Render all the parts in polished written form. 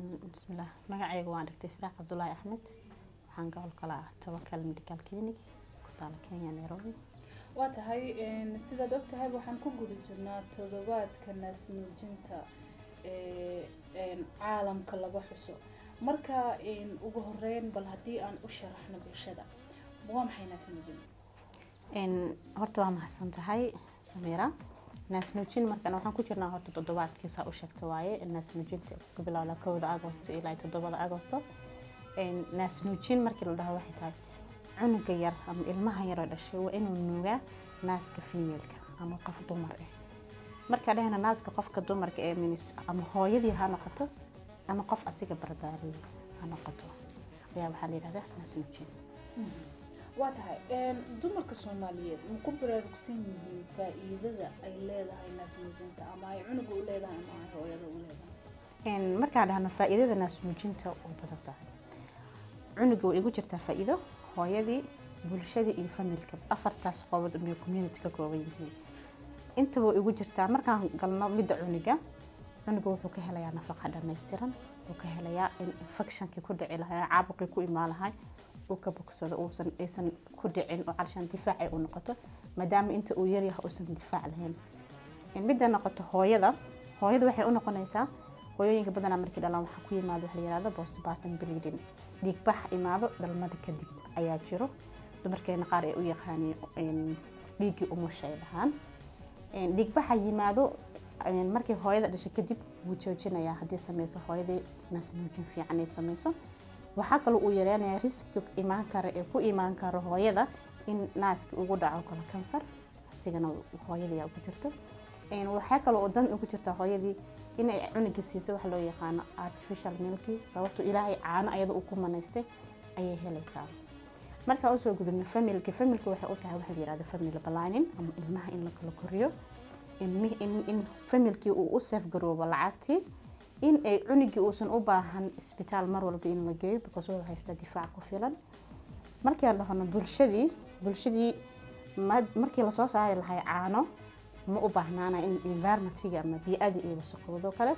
Bismillaah, magacayga waan dhigtay Firaaq Cabdulaahi Axmed. Waxaan gobol kala ah Tawakal Medical Clinic ku taala Kenya, Nairobi. Waa tahay, sidaad og tahay, waxaan ku guda jirnaa toddobaadka naasnuujinta ee caalamka laga xuso. Marka ugu horeyn, bal haddii aan u sharaxno bulshada, waa maxay naasnuujin? Horta waa mahadsan tahay, Samiira. Naasnuujin markan waxaan ku jirnaa horta toddobaadkii, saa u sheegta waaye, naasnuujinta ku bilowda 1da Agosto ilaa 7da Agosto. Naasnuujin markii la dhaho, waxay tahay cunuga yar ama ilmaha yaroo dhashay waa inuu nuugaa naaska female-ka ama qof dumar ah. Markaa dhehna naaska qofka dumarka ee minis, ama hooyadii ha noqoto ama qof asiga barbaariyay ha noqoto, ayaa waxaa la yidhahdaa naasnuujin. Waa tahay, dumarka Soomaaliyeed ma ku baraarugsan yihiin faa-iidada ay leedahay naasnuujinta, ama ay cunuga u leedahay ama ay hooyada u leedahay? Markaan dhahno faa-iidada naasnuujinta, way badan tahay. Cunuga way igu jirtaa faa-iido, hooyadii, bulshadii iyo family-ka. Afartaas qobood unbay community ka kooban yihiin, intaba way igu jirtaa. Markaan galno midda cunuga, cunuga wuxuu ka helayaa nafaqa dhammaystiran. Wuxuu ka helayaa in infection-kii ku dhici lahaa, caabuqii ku imaan lahay, uu ka bogsado, uusan aysan ku dhicin, oo calashaan difaacay u noqoto, maadaama inta uu yaryahay uusan difaac lahayn. Midda noqoto hooyada, hooyada waxay u noqonaysaa, hooyooyinka badanaa markii dhalaan waxaa ku yimaado waxa la yihahdo postpartum bleeding, dhiigbax imaado dhalmada kadib ayaa jiro. Dumarkeena qaar ay u yaqaaniin dhiiggii umusha ay dhahaan. Dhiigbaxa yimaado markii hooyada dhashay kadib wuu joojinayaa haddii sameyso hooyadii naasnuujin fiican ay sameyso. Waxaa kaloo uu yareynayaa risk-iga imaan kara ee ku imaan karo hooyada in naaski ugu dhaco kalo kansar, asigana hooyadii ugu jirto. Waxaa kaloo dan ugu jirta hooyadii inay cunuga siiso waxa loo yaqaano artificial milk, sababto Ilaahay caano ayada uu ku manaystay ayay helaysaa. Markaa usoo gudubno family-ka, family-ka waxay u tahay waxa la yihahdo family planning, ama ilmaha in la kala koriyo, in family-kii uu u save garoobo lacagtii, in ay cunugii uusan u baahan isbitaal mar walba in la geeyo, because wuxuu haystaa difaac ku filan. Markii aan dhahno bulshadii, bulshadii markii lasoo saari lahay caano ma u baahnaana in environment-iga ama bii'adii iyo wasaqowdo kale.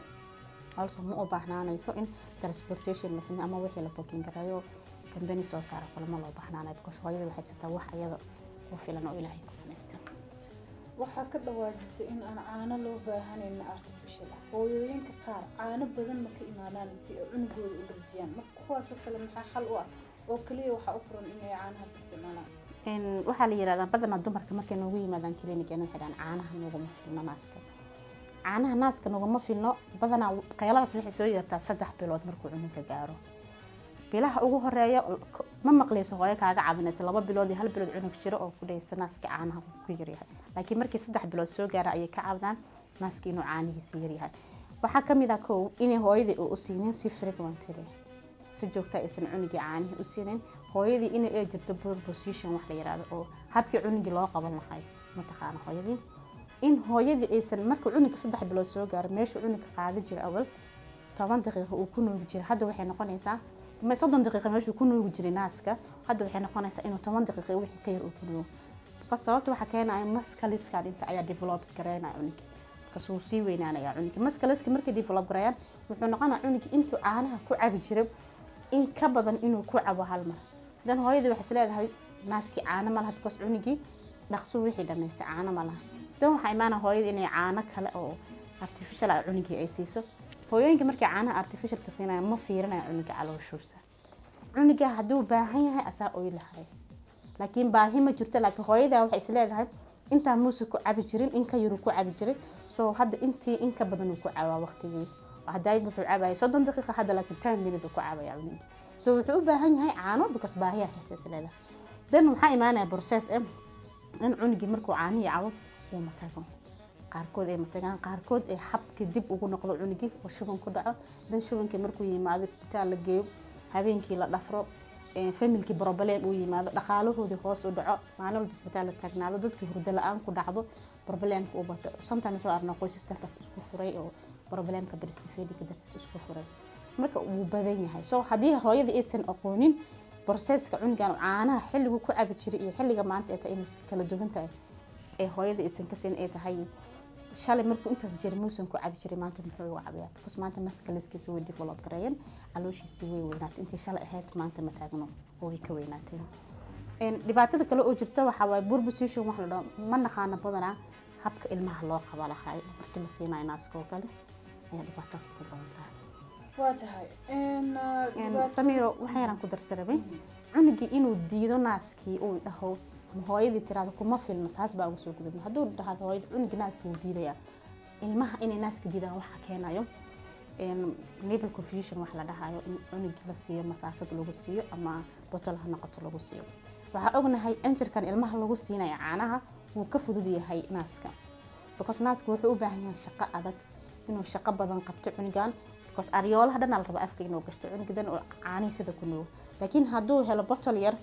Also ma u baahnaanayso in transportation la sameeyo ama wixii la booking gareeyo, company soo saaro kale ma loo baahnaanayo, because hooyada waxay haysataa wax ayada ku filan oo Ilaahay ku manaystay. Waxaa ka dhawaajisay in aan caano loo baahanayn artificial ah. Hooyooyinka qaar caano badan ma ka imaadaan si ay cunugooda u dharjiyaan. Marka kuwaasoo kale maxaa xal u ah? Oo kaliya waxaa u furan inay caanahaas isticmaalaan? Waxaa la yihahdaa badanaa dumarka markay noogu yimaadaan clinic-eena, waxay dhahaan caanaha nooguma filno naaska, caanaha naaska noguma filno. Badanaa qayladaas waxay soo yeertaa 3 bilood markuu cunuga gaaro. Bilaha ugu horeeya ma maqleyso hooyo kaaga cabinayso 2 bilood iyo 1 bilood cunug jiro oo ku dhaysa naaska caanaha ku yaryahay, laakiin markii 3 bilood soo gaara ayay ka cabdaan naaska inuu caanihiisa yaryahay. Waxaa kamid ah kow, inay hooyadii u siinin si frequently, si joogta aysan cunugii caanihii u siinin. Hooyadii inay ay jirto poor position wax la yiraahdo, oo habkii cunugii loo qaban lahay mataqaana hooyadii. In hooyadii aysan marka cunuga 3 bilood soo gaaro, meesha cunuga qaadi jira awal 10 daqiiqo uu ku nuugi jiray, hadda waxay noqonaysaa 30 daqiiqo. Meeshuu ku nuugi jiray naaska, hadda waxay noqonaysaa inuu 10 daqiiqo wixii ka yar uu ku nuugo, because sababta waxaa keenaya muscles-ka dhinta ayaa develop gareynaya cunuga, markaas wuu sii weynaanaya cunuga. Muscles-ka markay develop gareeyaan, wuxuu noqonaya cunuga intuu caanaha ku cabi jiray in ka badan inuu ku cabo hal mar. Dan hooyadii waxay isleedahay naaskii caano ma laha, because cunugii dhaqso wixii dhamaystay, caano ma laha. Dan waxaa imaanaya hooyada inay caano kale oo artificial ah cunugii ay siiso. Hooyooyinka markay caanaha artificial-ka siinaya ma fiirinaya cunuga calooshuusa. Cunuga hadduu baahan yahay asaa oy lahay, laakiin baahi ma jirto. Laakiin hooyadaa waxay isleedahay intaa muuse ku cabi jirin, in ka yaruu ku cabi jiray, so hadda intii in ka badan uu ku cabaa. Waqtigii hadday wuxuu cabayay 30 daqiiqa, hadda laakiin 10 minute uu ku cabaya cunuga, so wuxuu u baahan yahay caano because baahiyaa haysa isleedahay. Dan waxaa imaanaya process in cunugii markuu caanihii cabo uu matago, qaarkood ay matagaan, qaarkood ay xabki dib ugu noqdo cunugii oo shuban ku dhaco. Dan shubankii markuu yimaado, isbitaal la geeyo, habeenkii la dhafro, family-kii problem uu yimaado, dhaqaalahoodii hoos u dhaco, maalin walba isbitaal la taagnaado, dadkii hurdo la-aan ku dhacdo, problem-ka uu bato. Sometimes waa arnaa qoysas dartaas isku furay oo problem-ka breastfeeding dartiis isku furay. Marka wuu badan yahay. So haddii hooyada aysan aqoonin process-ka cunugan caanaha xilligu ku cabi jiray iyo xilliga maanta ay tahay inay kala duwan tahay, ee hooyada aysan ka siin ay tahay. Shalay markuu intaas jira muusan ku cabi jiray, maanta muxuu uga cabayaa? Because maanta muscleskiisa way develop gareeyeen, calooshiisi way weynaatay. Intii shalay ahayd maanta ma taagno oo way ka weynaatay. Dhibaatada kale oo jirta waxaa waaye poor position wax la dhaho. Ma naqaano badanaa habka ilmaha loo qaba lahay markii la siinayo naaska oo kale ayaa dhibaatadaas ugu badan tahay. Waa tahay. Samiro, waxa yaraan ku darsa rabay, cunugii inuu diido naaskii, uu dhaho ama hooyadii tiraahdo kuma filno, taas baa uga soo gudubna. Hadduu dhahdo hooyada cunugii naaskii wuu diidayaa, ilmaha inay naaska diidaan waxaa keenayo nipple confusion wax la dhahayo, in cunugii la siiyo masaasad lagu siiyo ama bottle ha noqoto lagu siiyo. Waxaa ognahay cinjirkan ilmaha lagu siinayo caanaha wuu ka fudud yahay naaska, because naaska wuxuu u baahan yahay shaqo adag, inuu shaqo badan qabto cunugan, because areolaha dhan la raba afka inuu gashto cunugan oo caanihii sida ku nuugo. Laakiin hadduu helo bottle yar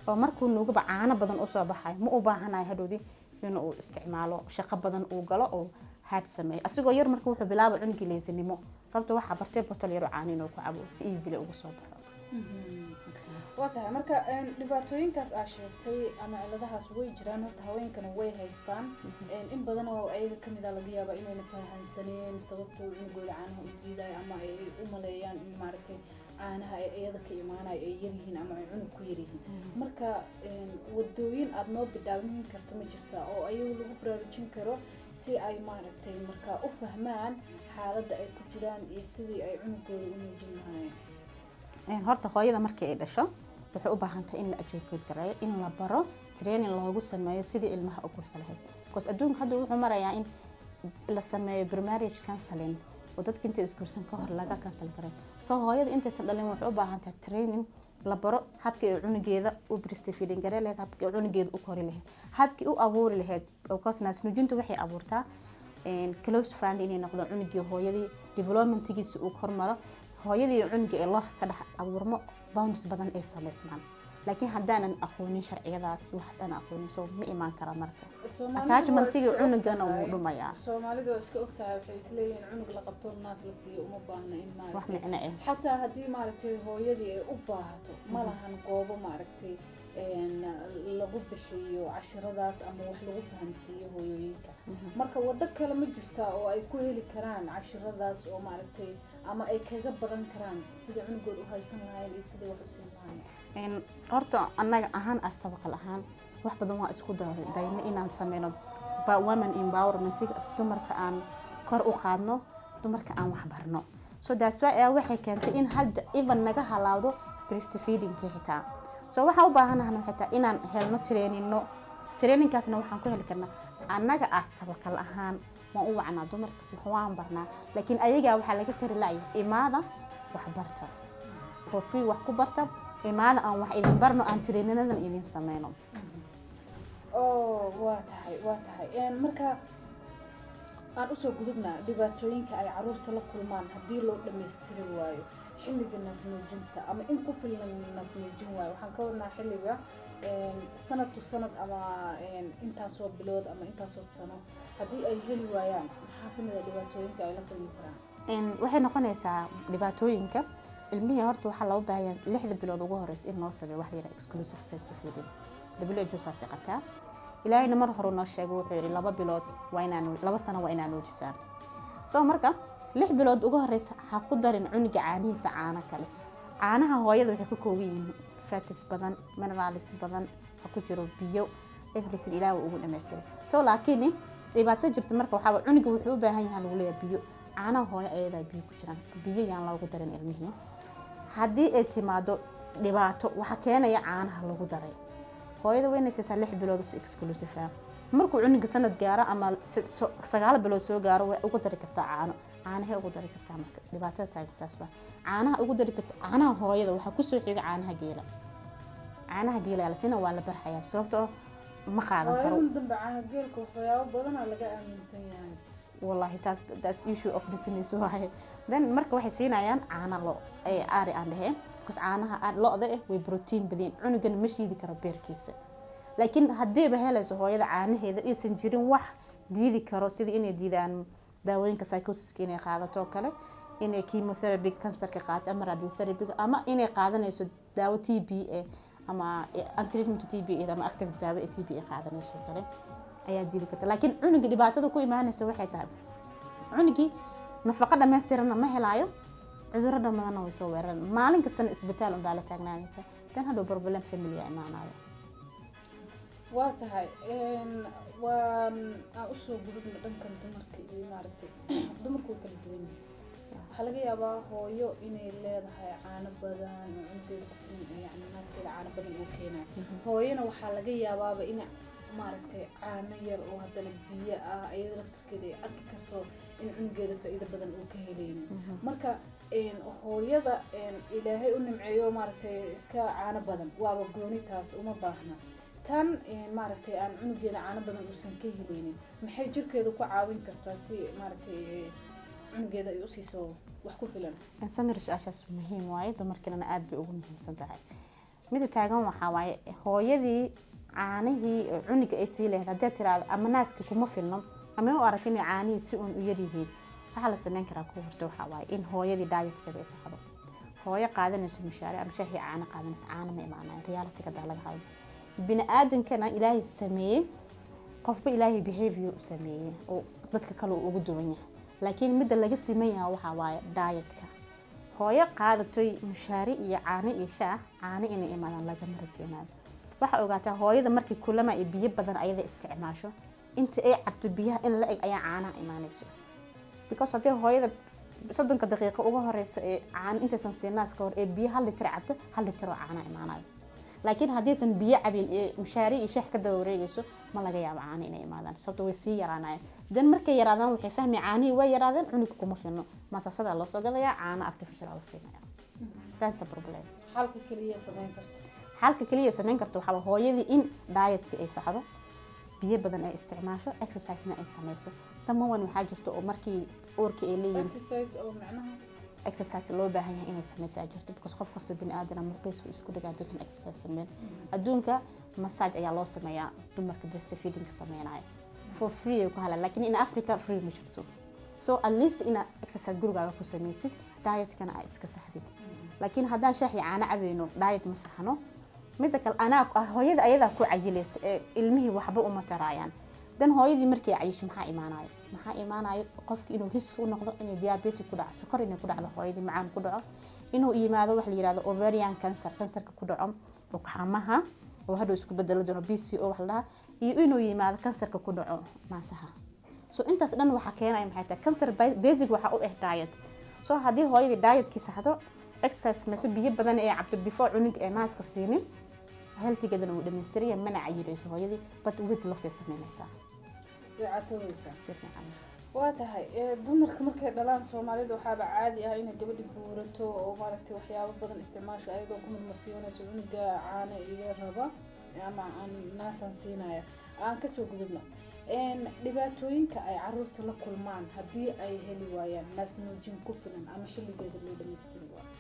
oo markuu nuugaba caano badan usoo baxayo, ma u baahanayo hadhowdi inuu isticmaalo shaqo badan uu galo oo haad sameeyo asigoo yar. Marka wuxuu bilaaba cunugii leysanimo, sababta waxaa bartay bottle yar oo caano inuu ku cabo si easily ugu soo baxo. Waa tahay. Marka dhibaatooyinkaas aa sheegtay ama ciladahaas way jiraan horta, haweenkana way haystaan. In badan oo ayaga kamid a laga yaaba inayna fahansaneen sababta uu cunugooda caanaha u diidayo, ama ay u maleeyaan in maaragtay caanaha ay iyada ka imaanayo ay yaryihiin ama ay cunug ku yaryihiin. Marka wadooyin aada noo bidhaamin karta ma jirta oo ayagu lagu baraarujin karo si ay maaragtay marka u fahmaan xaaladda ay ku jiraan iyo sidii ay cunugooda u nuujin lahaayeen? Horta hooyada markii ay dhasho waxay u baahan tahay in la educate gareeyo, in la baro, training loogu sameeyo sidii ilmaha u korsa lahayd, because adduunka hadda wuxuu marayaa in la sameeyo premarriage counseling oo dadka intay isguursan ka hor laga counsel gareeyo. So hooyada intaysan dhalin waxay u baahan tahay training, la baro habkii ay cunugeeda u breastfeeding garee lahayd, habkii ay cunugeeda u kori lahayd, habkii u abuuri lahayd, because naasnuujinta waxay abuurtaa close friend inay noqdo cunugii hooyadii, developmentgiisa uu kormaro, hooyadii iyo cunugii ay love ka dhex abuurmo, bonds badan ay samaysmaan. Laakiin haddaanan aqoonin sharciyadaas, waxaas aan aqoonin, soo ma imaan kara. Marka attachmentiga cunugana wuu dhumayaa. Soomaalidu waa iska ogtahay, waxay isleeyihiin cunug la qabto naas la siiyo uma baahna in wax maaragtay micno ah. Xataa haddii maaragtay hooyadii ay u baahato, ma lahan goobo maaragtay lagu bixiyo cashiradaas ama wax lagu fahamsiiyo hooyooyinka. Marka waddo kale ma jirtaa oo ay ku heli karaan cashiradaas oo maaragtay ama ay kaga baran karaan sida cunugooda u haysan lahayn iyo sidai wax u siin lahayn? Horta annaga ahaan as Tawakal ahaan wax badan waa isku dayno inaan sameyno women empowerment, dumarka aan kor u qaadno, dumarka aan wax barno. So that's why ayaa waxay keentay in hadda even naga halaawdo breastfeedingkii xitaa. So waxaan u baahanahay xitaa inaan helno trainingno. Trainingkaasna waxaan ku heli karnaa annaga as Tawakal ahaan waan u wacnaa dumarka, wax waan barnaa, laakiin ayagaa waxaa laga kari laaya imaada wax barta, for free wax ku barta, imaada aan wax idin barno, aan trainingadan idin sameyno. Oo waa tahay, waa tahay. Marka aan usoo gudubnaa dhibaatooyinka ay caruurta la kulmaan haddii loo dhamaystiri waayo xilliga naasnuujinta ama in ku filan naasnuujin waayo. Waxaan ka wadnaa xilliga sanad to sanad ama intaasoo bilood ama intaasoo sano haddii ay heli waayaan, maxaa kamid a dhibaatooyinka ay la kulmi karaan? Waxay noqonaysaa dhibaatooyinka ilmihii, horta waxaa loo baahan 6da bilood ugu horeysa in loo sameeyo wax la yidhaha exclusive breastfeeding. WHO saasay qabtaa. Ilaahayna mar hore noo sheegay, wuxuu yidhi 2 bilood waa inaa, 2 sano waa inaa nuujisaan. So marka 6 bilood ugu horeysa ha ku darin cunuga caanihiisa caano kale. Caanaha hooyada waxay ka kooban yihiin fats badan, minerals badan ha ku jiro, biyo, everything ilaah wuu ugu dhamaystiray. So laakiin dhibaato jirta marka waxaa cunuga wuxuu u baahan yahay lagu leeyahay biyo. Caanaha hooyo ayadaa biyo ku jiraan, biyo yaan loogu darin ilmihii. Haddii ay timaado dhibaato, waxaa keenaya caanaha lagu daray. Hooyada weynay siisaa 6 bilood si exclusive ah. Markuu cunuga sanad gaaro ama 9 bilood soo gaaro, way ugu dari kartaa caano, caanahay ugu dari kartaa. Marka dhibaatada taagantaas waa caanaha ugu dari karta. Caanaha hooyada waxaa kusoo xiga caanaha geela. Caanaha geela la siina, waa la barxayaa, sababtoo ma qaadan karo. Waayadan dambe caano geelka waxyaabo badanaa laga aaminsan yahay. Wallahi taas, that's issue of business waaye. Then marka waxay siinayaan caano lo ee ari aan dheheen, because caanaha lo'da eh way protein badan, cunugana ma shiidi karo beerkiisa. Laakiin haddiiba helayso hooyada caanaheeda, aysan jirin wax diidi karo, sida inay diidaan daawooyinka psychosiska inay qaadato oo kale, inay chemotherapy kansarka qaadato ama radiotherapy, ama inay qaadanayso daawo TB a ama untreatment TB ama active daawo ee TB a qaadanayso oo kale. Ayaa diidi karta, laakiin cunugii dhibaatada ku imaanaysa waxay tahay cunugii nafaqo dhammaystiranna ma helaayo, cudurro badanna way soo weeraran. Maalin kastana isbitaal unbaa la taagnaanaysa, dan hadhow problem family imaanayo. Waa tahay. Waan aan usoo gudubno dhankan dumarka iyo maaragtay, dumarku way kala duwan yihiin. Waxaa laga yaabaa hooyo inay leedahay caano badan oo cunugeeda ku filan, yani naaskeeda caano badan uu keenayo. Hooyana waxaa laga yaabaaba in maaragtay caano yar oo haddana biyo ah, iyada laftarkeeda ay arki karto in cunugeeda faa'iido badan uu ka helaynin. Marka hooyada Ilaahay u nimceeyo maaragtay iska caano badan waaba gooni, taas uma baahna. Tan maaragtay aan cunugeeda caano badan uusan ka helaynin, maxay jirkeeda ku caawin kartaa si maaragtay cunugeeda ay usiiso wax ku filan? Samir, su-aashaas muhiim waaye, dumarkiinana aada bay ugu muhiimsan tahay. Mida taagan waxaa waaye hooyadii caanihii cunuga ay sii lahayd haddii tiraahdo ama naaska kuma filno ama u aragto inay caanihii si uun u yaryihiin, waxaa la sameyn karaa ku horta waxaa waaye in hooyadii dietkeeda ay saxdo. Hooyo qaadanayso mushaare ama shaahi caano qaadanayso, caano ma imaanayo. Reality hadaa laga hadlo, bini aadamkana Ilaahay sameeyey, qofba Ilaahay behavior u sameeyey oo dadka kale uu ugu duwan yahay, laakiin midda laga siman yahay waxaa waaye dietka. Hooyo qaadatay mushaari iyo caano iyo shaah, caano inay imaadaan lagama rajeynayo. Waxaa ogaataa hooyada markii kulama ay biyo badan ayada isticmaasho, inta ay cabto biyaha in la eg ayaa caanaha imaanayso, because haddii hooyada 30-ka daqiiqo uga horeysa ee caano intaysan siin naaska hor ee biyo 1 litir cabto, 1 litir oo caana imaanayo. Laakiin haddaysan biyo cabin ee mushaari iyo shaah ka daba wareegayso, ma laga yaabo caano inay imaadaan, sababto way sii yaraanayaan. Dan markay yaraadaan waxay fahmi caanihii way yaraadeen, cunuga kuma filno, masaasadaa loo soo gadayaa, caano artificial la siinaya. That's the problem. Xalka keliya samayn karto? Xalka kaliya samayn karto waxaa hooyadii in dietka ay saxdo, biyo badan ay isticmaasho, exercisena ay sameyso. Someone waxaa jirto oo markii uurka ay leeyihiin Exercise oo macnaha? Exercise loo baahan yahay inay sameyso aa jirto, because qof kastoo bini aadana murqiisu isku dhagaa intuusan exercise sameyn. Adduunka massage ayaa loo sameeyaa dumarka breastfeeding sameynaya, for free ay ku halaan, laakiin in Africa free ma jirto. So at least inaad exercise gurigaaga ku sameysid, dietkana aa iska saxdid. Laakiin haddaan shaah iyo caano cabayno, diet ma saxno. Midda kale, anaa hooyada ayadaa ku cayilaysa ee ilmihii waxba uma taraayaan. Dan hooyadii markay cayisho maxaa imaanayo? Maxaa imaanayo? Qofki inuu risk u noqdo inay diabetic ku dhaco, sokor inay ku dhacdo hooyadii, macaan ku dhaco, inuu yimaado wax la yihahdo ovarian cancer, kansarka ku dhaco ugxamaha oo hadhow isku bedelo doono PCO wax la dhaha, iyo inuu yimaado kansarka ku dhaco naasaha. So intaas dhan waxaa keenaya maxay tahay? Kansar basic waxaa u ah diet. So haddii hooyadii dietkii saxdo, exercise sameyso, biyo badan ee cabto before cunuga ee naaska siinin, healthigeedana wuu dhamaystiraya, mana cayileyso hooyadii, but weight loss ay sameynaysaa. Way catoobaysaa. Si fiican. Waa tahay. Dumarka markay dhalaan Soomaalida waxaaba caadi ah inay gabadhi buurato oo maaragtay waxyaabo badan isticmaasho, ayadoo ku marmarsiinayso cunuga caana iga raba ama aan naasan siinaya. Aan kasoo gudubno dhibaatooyinka ay caruurta la kulmaan haddii ay heli waayaan naas nuujin ku filan ama xilligeeda loo dhamaystiri waayo.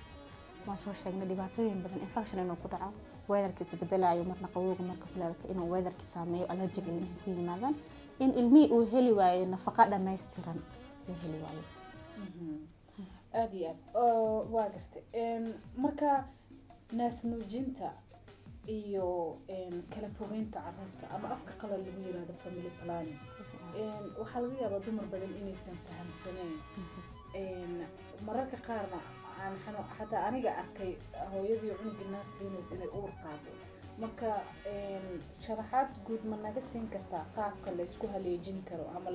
Waan soo sheegnay dhibaatooyin badan: infection inuu ku dhaco, weatherka isbedelayo, marna qabowga, marka kuleelka, inuu weatherka saameeyo, allergic ilmihii ku yimaadaan, in ilmihii uu heli waayo nafaqo dhammaystiran uu heli waayo. Aada iyo aad, waa gartay. Marka naas nuujinta iyo kala fogeynta caruurta ama afka qalad lagu yirahdo family planning, waxaa laga yaabaa dumar badan inaysan fahamsaneyn. Mararka qaarna aan xataa aniga arkay hooyadii cunugii naas siinaysa inay uur qaado. Marka sharaxaad guud ma naga siin kartaa qaabka laysku haleejin karo ama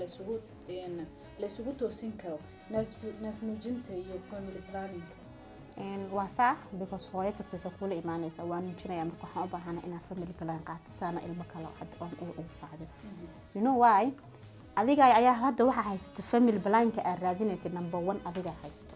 laysugu toosin karo naas nuujinta iyo family planning? Waa sax, because hooyo kasta waxay kula imaanaysaa waa nuujinaya, marka waxaan u baahana inaan family plan qaato saana ilmo kale hadda oon uur ugu qaadin. You know why? Adiga ayaa hadda waxaa haysata family planka aad raadinaysa. Number one, adigaa haysto.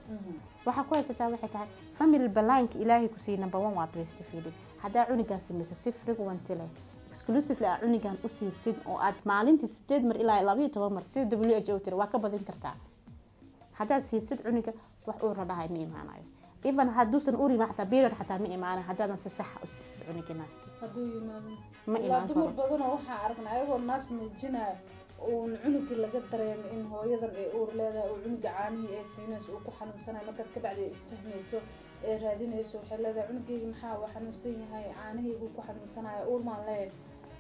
Waxaa ku haysataa waxay tahay family planka Ilaahay ku siiyey. Number one waa breastfeeding. Haddaa cunugaa samayso si frequently leh, exclusively aa cunugan u siisid oo aad maalintii 8 mar ilaa 12 mar, sida WHO tiri, waa ka badin kartaa, haddaad siisid cunuga wax uura dhahay ma imaanayo. Even hadduusan uur imaan, xataa period xataa ma imaanayo haddaadan si saxa u siisid cunuga naaska. Hadduu yimaado? Ma ilaa imaan dumar karo. Badanoo waxaa aragnay ayagoo naas nuujinayo uun cunugii laga dareemo in hooyadan ay uur leedahay oo cunuga caanihii ay siinayso uu ku xanuunsanayo. Markaas kabacdi ay isfahmayso ee raadinayso, waxay leedahay: "Cunugeyga maxaa waa xanuunsan yahay, caanahaygu ku xanuunsanaya, uur maan leeyahay?"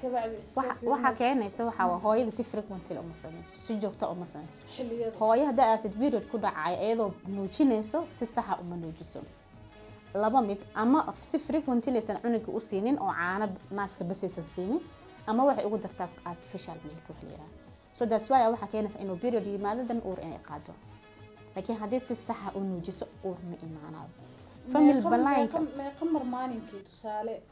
Kabacdi is soo Waxa fiirinayso. Keenaysa waxaa waa hooyada si frequently uma sameyso, si joogta uma sameyso. Xilliyada. Hooyo haddaa aragtid period ku dhacaya iyadoo nuujinayso, si saxa uma nuujiso. Laba mid: ama si frequently aysan cunuga u siinin oo caano naaska bas aysan siinin, ama waxay ugu dartaa artificial milk wax la yiraahdo. So that's why waxaa keenaysa inuu period yimaado, dan uur inay qaado. Laakiin haddii si saxa u nuujiso, uur ma imaanayo. Family planka. Meeqa mar maalinkii, tusaale?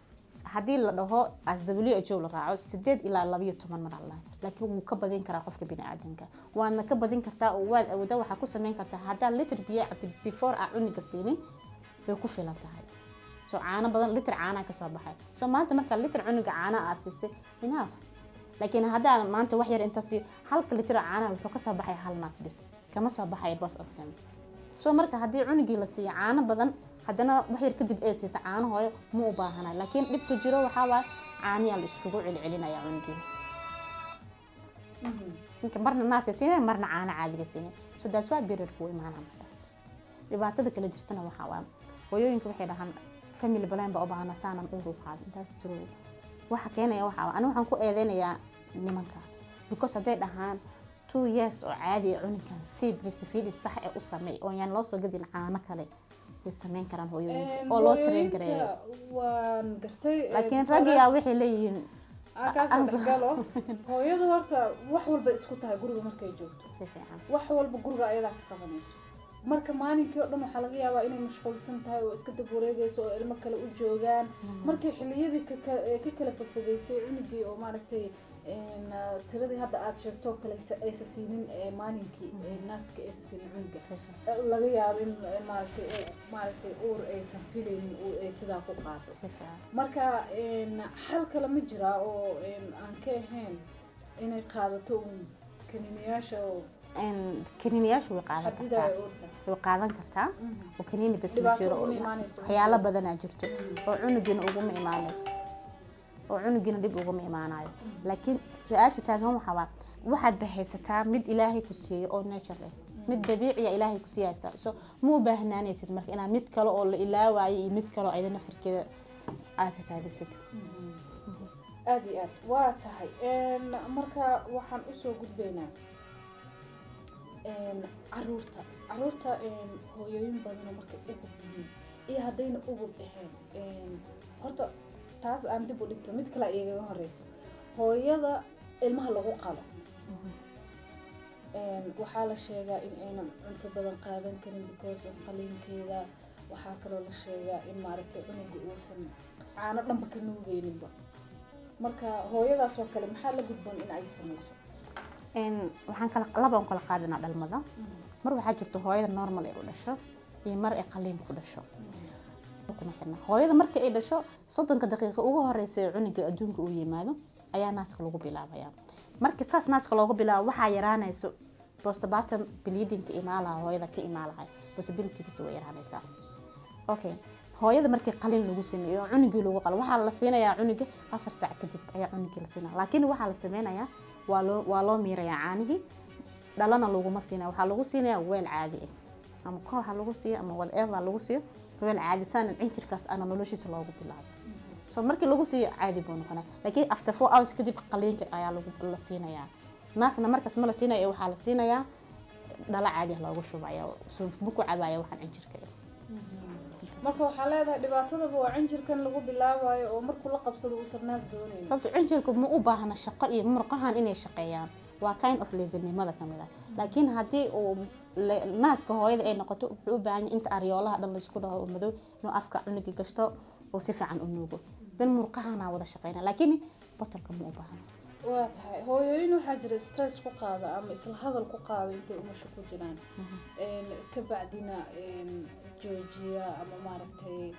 Haddii la dhaho as WHO la raaco, 8 ilaa 12 mar alla, laakiin wuu ka badin karaa qofka biniaadanka. Waadna ka badin kartaa oo waad awoodaa. Waxaa ku sameyn kartaa haddaa liter biyo cabtid before aa cunuga siinin, way ku filan tahay. So caano badan, liter caanaa kasoo baxay. So maanta markaa liter cunuga caana aa siisay, enough. Laakiin haddaa maanta wax yar inta siiyo, halka liter oo caanaha wuxuu kasoo baxay hal naas bis, kama soo baxay both of them. So marka haddii cunugii la siiyo caano badan, haddana wax yar kadib ay siisa caano hooyo, ma u baahana. Laakiin dhibka jiro waxaa waaye caaniyaa la iskugu celcelinaya cunugii. Ninka marna naasay siinaya, marna caano caadiga siinaya. So that's why periodku wuu imaanaa. Markaas dhibaatada kala jirtana waxaa waaye hooyooyinka waxay dhahaan family plan baa u baahana saanan uur u qaadin. That's true. Waxa keenaya waxaa waaye, aniga waxaan ku eedeynayaa nimanka, because hadday dhahaan 2 years oo caadi ah cunugan si breastfeeding sax ee u sameey oo yaan loo soo gadin caano kale, way sameyn karaan hooyooyinka oo loo train gareeyo. Waan gartay. Laakiin raggiyaa waxay leeyihiin Kaasoo dhexgalo. Hooyadu horta wax walba isku tahay guriga markay joogto. Si fiican. Wax walba guriga ayadaa ka qabanayso. Marka maalinkii oo dhan waxaa laga yaabaa inay mashquulsan tahay oo iska dab wareegayso oo ilmo kale u joogaan. Markay xilliyadii ka kala fofogeysay cunugii oo maaragtay tiradii hadda aada sheegto oo kale aysa siinin maalinkii naaska aysa siinin cunuga, laga yaabo in maaragtay uur aysan filaynin ay sidaa ku qaado. Si fiican. Marka xal kale ma jiraa oo aan ka ahayn inay qaadato uun kaniiniyaasha oo Kaniiniyaashu way qaadan kartaa. Xadidaya uurka? Way qaadan kartaa oo kaniini bas ma Dhibaato jiro. uguma imaanayso. Waxyaalo badanaa jirto oo cunugiina uguma imaanayso oo cunugiina dhib uguma imaanayo. Laakiin su-aasha taagan waxaa waa waxaad bahaysataa mid Ilaahay ku siiyey oo nature ah, mid dabiiciya Ilaahay ku sii haystaa. So ma u baahnaanaysid marka inaad mid kale oo la ilaawayo iyo mid kale oo ayada naftarkeeda aad raadisid. Aada iyo aad waa tahay. Marka waxaan usoo gudbaynaa caruurta. Hooyooyin badanoo markay ugub yihiin iyo haddayna ugub ahayn, horta taas aan dib u dhigto, mid kale igaga horeyso. Hooyada ilmaha lagu qalo waxaa la sheegaa in aynan cunto badan qaadan karin because of qaliinkeeda. Waxaa kaloo la sheegaa in maaragtay cunuga uusan caano dhanba ka nuugeyninba. Marka hooyadaas oo kale maxaa la gudboon in ay sameyso? Waxaan kala labaan kala qaadanaa dhalmada. Mar waxaa jirto hooyada normal ay u dhasho iyo mar ay qaliin ku dhasho. Kuma xirna. Hooyada marka ay dhasho, 30-ka daqiiqo ugu horeysa ee cunuga adduunka uu yimaado ayaa naaska lagu bilaabaya. Marka saas naaska loogu bilaabo, waxaa yaraanayso postpartum bleedingka imaalaha hooyada ka imaalahay, possibilitygiisa way yaraanaysaa. Okay, hooyada markii qalin lagu sameeyo oo cunugii lagu qalo, waxaa la siinayaa cunuga 4 saac kadib ayaa cunugii la siinaya. Laakiin waxaa la sameynayaa waa loo miirayaa caanihii. Dhalana laguma siinaya, waxaa lagu siinayaa weel caadi ah ama koox ha lagu siiyo ama whatever lagu siiyo, weel caadi saanan cinjirkaas ana noloshiisa loogu bilaabo. So markii lagu siiyo caadi buu noqonaya. Laakiin after 4 hours kadib qaliinka ayaa lagu la siinayaa. Naasna markaas ma la siinayo, waxaa la siinayaa dhalo caadi ah loogu shubaya. So ma ku cabaya waxaan cinjirka ah. Marka waxaa leedahay dhibaatadaba waa cinjirkan lagu bilaabayo oo markuu la qabsado uusan naas doonayn. Sababto cinjirku ma u baahna shaqo iyo murqahan inay shaqeeyaan, waa kind of lazinimada kamid ah. Laakiin haddii uu naaska hooyada ay noqoto, wuxuu u baahan yahay inta aryoolaha dhan laysku dhaho oo madow inuu afka cunuga gashto oo si fiican u nuugo, dan murqahana wada shaqeyna. Laakiin botolka ma u baahna. Waa tahay. Hooyooyin waxaa jira stress ku qaada ama isla hadal ku qaada intay umusha ku jiraan, ka bacdina joojiya ama maaragtay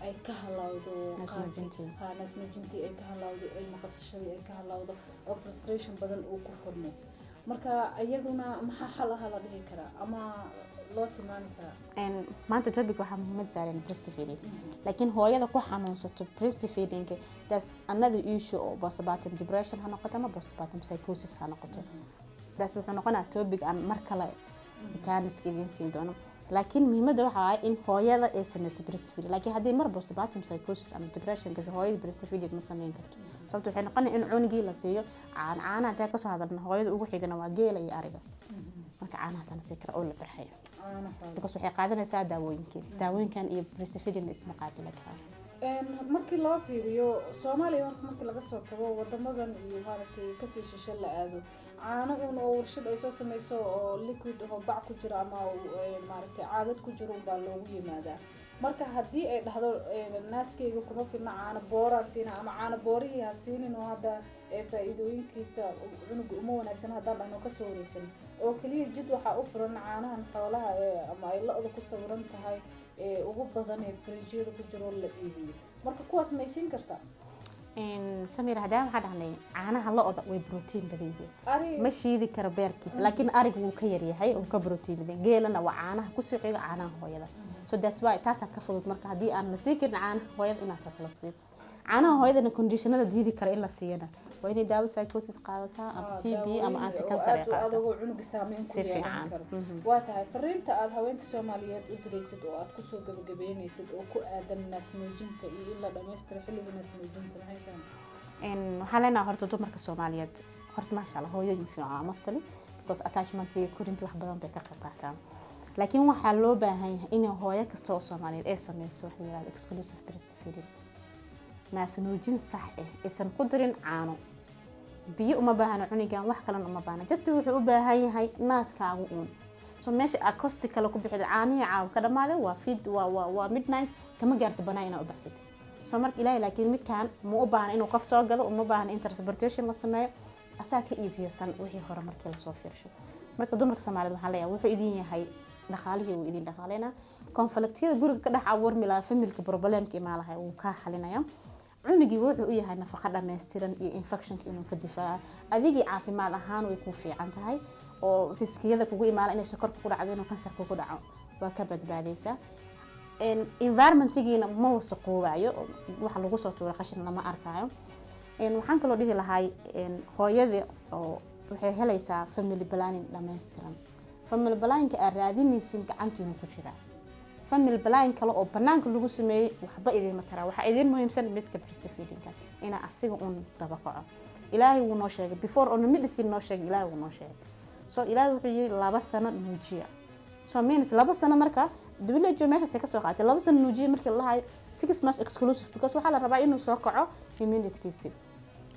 ay ka halawdo. Naasnuujintii. Ha, naasnuujintii ay ka halawdo, ilmo qabsashadii ay ka halawdo oo frustration badan uu ku furmo. Marka iyaguna maxaa xal aha la dhihi karaa ama loo tilmaami karaa? Maanta topic waxaa muhiimad saaran breastfeeding. Laakiin hooyada ku xanuunsato breastfeeding, that's another issue oo postpartum depression ha noqoto ama postpartum psychosis ha noqoto. That's wuxuu noqonayaa topic aan mar kale jaaniska idiin siin doono. Laakiin muhiimadda waxa waaye in hooyada ay sameyso breastfeeding. Laakiin haddii mar postpartum psychosis ama depression gasho, hooyada breastfeeding ma sameyn karto, sababto waxay noqonaya in cunugii la siiyo caano. Caanaha haddii kasoo hadalna, hooyada ugu xigana waa geela iyo ariga. Marka caanahaasana sii kara oo la barxayo, because waxay qaadanaysaa daawooyinkii. Daawooyinkan iyo breastfeeding isma qaabili karaan. Markii loo fiiriyo Soomaaliya, horta markii laga soo tago wadamadan iyo maaragtay kasii shishe la aado, caano uun oo warshad ay soo sameyso oo liquid oo bac ku jiro ama maaragtay caagad ku jiro unbaa loogu yimaadaa. Marka haddii ay dhahdo naaskeyga kuma filna, caano booraan siina, ama caano boorihii ha siinin oo hadda faa-iidooyinkiisa cunuga uma wanaagsan haddaan dhahno, kasoo wareegsan oo keliya jid waxaa u furan caanahan xoolaha ee ama ay lo-da ku sawiran tahay ee ugu badan ee fridge-yada ku jiro la iibiyo. Marka kuwaas may siin kartaa? Samir, haddaan waxaa dhahnay caanaha lo-da way protein badan yihiin, ma shiidi karo beerkiisa, laakiin ariga wuu ka yaryahay, wuu ka protein badan. Geelana waa caanaha kusoo xiga caanaha hooyada, so that's why taasaa ka fudud. Marka haddii aan la sii karin caanaha hooyada, inaa taas la siiyo. Caanaha hooyadana condition-ada diidi kara in la siiyana waa inay daawo psychosis qaadataa ama TB ama anti cancer ay qaadataa. Adagoo cunuga saameyn ku Si yeelan fiican. karo. Waa tahay, fariinta aada haweenka Soomaaliyeed u diraysid oo aada kusoo gabagabeynaysid oo ku aadan naasnuujinta iyo in la dhamaystiro xilliga naasnuujinta maxay tahay? Waxaan leenahay horta dumarka Soomaaliyeed, horta maasha Allah, hooyooyin fiican mostly, because attachment iyo korinta wax badan bay ka qayb qaataan. Laakiin waxaa loo baahan yahay in hooyo kasta oo Soomaaliyeed ay sameyso waxa la yihahdo exclusive breastfeeding, naasnuujin sax ah, aysan ku dirin caano. Biyo uma baahna cunigan, wax kalena uma baahna, just wuxuu u baahan yahay naaskaagu uun. So meesha aad cost-i kale ku bixida, caanihii caawa ka dhamaaday, waa feed, waa midnight, kama gaarta banaa inaa u baxdid. So marka Ilaahay, laakiin midkaan ma u baahna inuu qof soo gado, uma baahna in transportation la sameeyo, asaa ka easy-san wixii hore markii lasoo fiirsho. Marka dumarka Soomaaliyeed waxaan leeyahay, wuxuu idin yahay dhaqaalihii, wuu idin dhaqaaleynaa. Conflict-yada guriga ka dhex abuurmi lahaa, family-ka problem-ka imaan lahaa, wuu kaa xalinaya. Cunugii wuxuu u yahay nafaqo dhammaystiran iyo infection-ka inuu ka difaaco. Adigii caafimaad ahaan way kuu fiican tahay, oo risk-iyada kugu imaana inay sokorka ku dhacdo, inuu kansarka ku dhaco, waa ka badbaadaysaa. Environment-igiina ma wasaqoobayo, waxa lagu soo tuuray qashin lama arkaayo. Waxaan kaloo dhihi lahay, hooyadii oo waxay helaysaa family planning dhammaystiran. Family planning-ka aad raadinaysin gacantiinu ku jiraa. Family planning kale oo banaanka lagu sameeyey waxba idiinma taraa. Waxaa idiin muhiimsan midka breastfeeding-ka, inaa asiga uun daba kaco. Ilaahay wuu noo sheegay before oo medicine noo sheegay, Ilaahay wuu noo sheegay. So Ilaahay wuxuu yiri 2 sano nuujiya. So means 2 sano. Marka WHO meeshaas ay kasoo qaatay 2 sano nuujiya markii la lahayo 6 months exclusive, because waxaa la rabaa inuu soo kaco immunity-kiisi.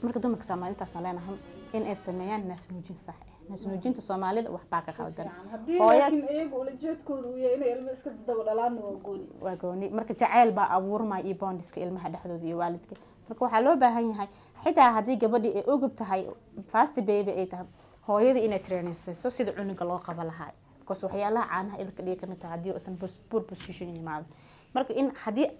Marka dumarka Soomaalida intaasaan leenahay, in ay sameeyaan naas nuujin sax ah. Naas nuujinta Soomaalida waxbaa ka Si qaldan. fiican. Haddii laakiin iyaga ulajeedkooda uu yahay inay ilmo iska daba dhalaanna, waa gooni. Waa gooni. Marka jacayl baa abuurmaya iyo bonds-ka ilmaha dhexdooda iyo waalidka. Marka waxaa loo baahan yahay, xitaa haddii gabadhii ay ogub tahay, first baby ay tahay, hooyadii inay training siiso sida cunuga loo qaba lahaa, because waxyaalaha caanaha ibirka dhiga kamid tahay haddii uusan poor position yimaado. Marka in haddii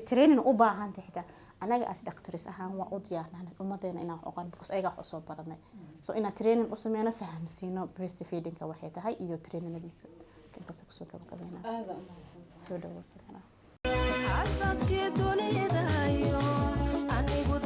training u baahantay, xitaa anaga as doctors ahaan waa u diyaarnaa ummadeena inaan wax oqon, because ayagaa wax usoo baranay. So inaan training u sameyno, fahamsiino breastfeeding-ka waxay tahay iyo training-adiisa. Intaas kusoo gabagabeynaa. Aada umahadsan. Soo dhawow, Samira. Xasaaskii dunidayo anigu.